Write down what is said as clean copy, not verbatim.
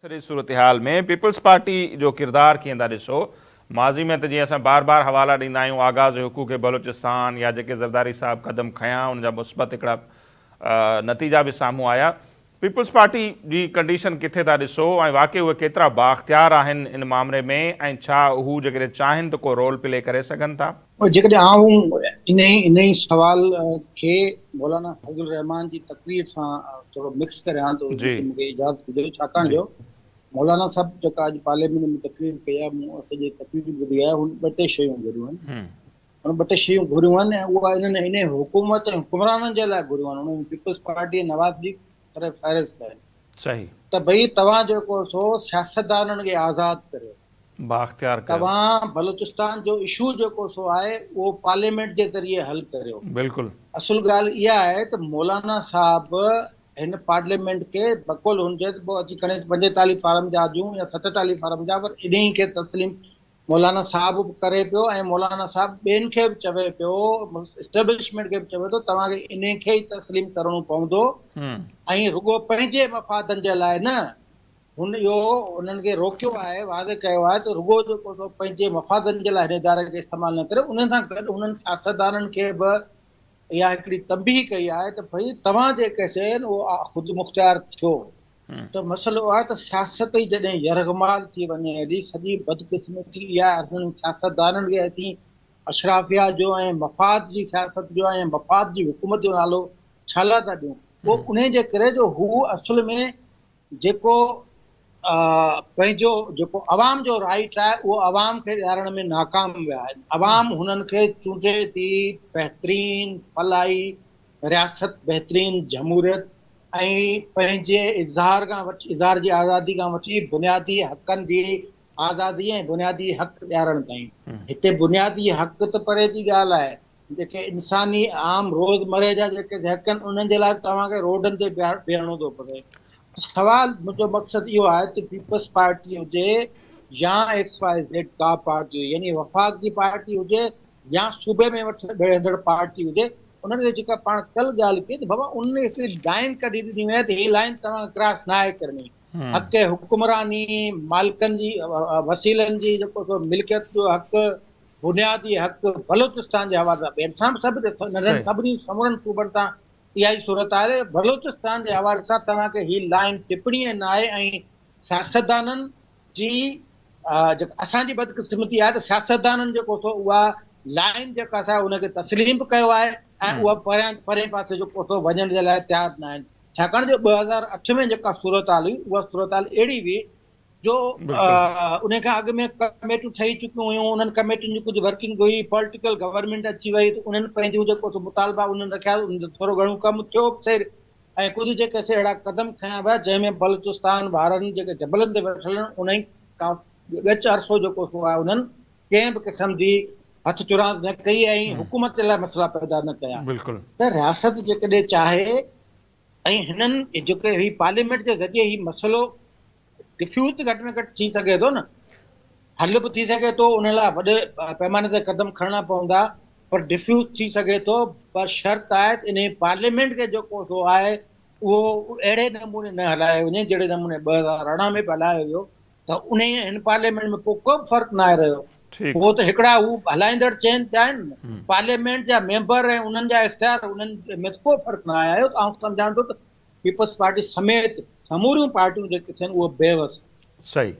سڄي صورتحال ۾ peoples party جو ڪردار ڪيئن ٿا ڏسو؟ ماضي ۾ ته جيئن اسان بار بار حوالا ڏيندا آهيون آغاز حقوق بلوچستان يا جيڪي زرداري صاحب قدم کنيا ان جا مثبت هڪڙا نتيجا به سامهون آيا. پيپلز پارٽي جي ڪنڊيشن ڪٿي ٿا ڏسو ۽ واقعي اهي ڪيترا بااختيار آهن ان مامري ۾ ۽ ڇا هو جيڪڏهن چاهين ته ڪو رول پلي ڪري سگهن ٿا؟ جيڪڏهن آئون انهي انهي سوال کي مولانا فضل الرحمان جي تقرير سان ٿورو مڪس ڪريان ته ان جي مون کي اجازت هجي ڇاڪاڻ جو مولانا صاحب جيڪا اڄ پارليامينٽ ۾ تقرير ڪئي آهي مون سڄي تقرير ٻڌي آهي هن ٻه ٽي شيون گهريون آهن هن ٻه ٽي شيون گهريون آهن ۽ اها انهن انهي حڪومت ۽ حڪمرانن جي لاء گهريون آهن انهن پيپلز پارٽي ۽ نواز ليگ سر فهرست آهن صحيح. ته ڀئي توهان جيڪو سو سياستدانن کي آزاد ڪريو. بااختيار ڪيو. توهان بلوچستان جو اشو جيڪو سو آهي اهو پارليامينٽ جي ذريعي حل ڪريو. بلڪل. اصل ڳالهه اها آهي ته مولانا صاحب هن پارليامينٽ کي بقول هن جي ته پوء اچي کڻي 45 فارم جا هجون يا 47 فارم جا پر انهي کي تسليم مولانا صاحب به ڪري پيو ۽ مولانا صاحب ٻين کي به چوي پيو اسٽيبلشمينٽ کي به چوي ٿو توهان کي انهي کي ئي تسليم ڪرڻو پوندو ۽ رڳو پنهنجي مفادن جي لاء نه هن اهو انهن کي روڪيو آهي واضح ڪيو آهي ته رڳو جيڪو سو پنهنجي مفادن جي لاء هن اداري کي استعمال نه ڪريو انهن سان گڏ انهن سياستدانن کي به اها هڪڙي تنبيهه ڪئي آهي ته ڀئي توهان جيڪي سي اهو خودمختيار ٿيو ته مسئلو اهو آهي ته سياست ئي جڏهن يرغمال ٿي وڃي هلي، سڄي بدقسمتي اها آهي اسان سياستدانن کي اسين اشرافيا جو ۽ مفاد جي سياست جو ۽ مفاد جي حڪومت جو نالو ڇا لاء ٿا ڏيون؟ اهو انهي جي ڪري جو هو اصل ۾ جيڪو پنهنجو جيڪو عوام جو رائيٽ آهي اهو عوام کي ڏيارڻ ۾ ناڪام ويا آهن. عوام هنن کي چونڊي ٿي بهترين فلاحي رياست بهترين جمهوريت ۽ پنهنجي اظهار کان وٺي اظهار جي آزادي کان وٺي بنيادي حقن جي آزادي ۽ بنيادي حق ڏيارڻ تائين هتي بنيادي حق ته پري جي ڳالهه آهي جيڪي انساني عام روز مره جا جيڪي حق آهن انهن جي لاء به توهان کي روڊن تي بيهڻو ٿو پوي سوال منهنجو مقصد اهو آهي ته پيپلز پارٽي هجي يا ايڪس واء زيڊ ڪا پارٽي هجي يعني وفاق جي پارٽي هجي يا صوبي ۾ ويهندڙ پارٽي هجي انهن کي جيڪا پاڻ ڪل ڳالهه ڪئي ته بابا انهن کي هڪڙي لائين ڪڍي ڏني وڃي ته هي لائين توهان کي ڪراس ناهي ڪرڻي حق حڪمراني مالڪن جي وسيلن جي جيڪو سو ملڪيت جو حق بنيادي حق بلوچستان جي حوالي سان ٻين سان به سڀ ننڍن سڀني سمورن صوبن سان اها ئي صورتحال آهي بلوچستان جي حوالي سان توهان کي هي لائين ٽپڻي ئي ناهي ۽ سياستدانن جي جيڪا اسان جي بدقسمتي آهي ته سياستدانن جيڪو سو اها لائين جيڪا سا ان کي تسليم به ڪيو آهي ۽ اها پريان پرين پاسي جيڪو سو وڃڻ جي لاء تيار نه آهن ڇاڪاڻ جو 2008 ۾ جيڪا صورتحال هئي اها صورتحال اهڙي هئي جو ان کان اڳ ۾ ڪميٽيون ٺهي چڪيون هيون انهن ڪميٽين جي ڪجهه ورڪنگ هئي پوليٽيڪل گورنمينٽ اچي وئي ته انهن پنهنجون جيڪو سو مطالبا انهن رکيا انهن تي ٿورو گهڻو ڪم ٿيو به سهي ۽ ڪجهه جيڪي سي اهڙا قدم کنيا ويا جنهن ۾ بلوچستان وارن جيڪي جبلن تي ويٺل آهن انهن کان ڳچ عرصو جيڪو سو آهي انهن ڪنهن به قسم جي هٿ چراند نه ڪئي ۽ حڪومت لاء مسئلا پيدا نه ڪيا ته رياست جيڪڏهن چاهي ۽ هنن جيڪي هي پارليامينٽ جي ذريعي هي مسئلو ڊفيوز ته گهٽ ۾ گهٽ ٿي سگهي ٿو نه حل به ٿي سگهي ٿو ان لاء وڏي پيماني تي قدم کڻڻا پوندا پر ڊفيوز ٿي سگهي ٿو پر شرط آهي ته انهي پارليامينٽ کي جيڪو سو آهي اهو اهڙي نموني نه هلايو وڃي جهڙي نموني 2018 ۾ به هلايو ويو ته انهيء هن پارليامينٽ ۾ پوء ڪو به فرق ناهي رهيو. پوء ته هڪڙا هو هلائيندڙ چين پيا آهن نه، پارليامينٽ جا ميمبر ۽ انهن جا اختيار انهن ۾ ته ڪو فرق ناهي آيو ته آئون سمجهان ٿو ته پيپلز پارٽي سميت سموريون پارٽيون جيڪي ٿين اهي بيوس آهن. صحيح.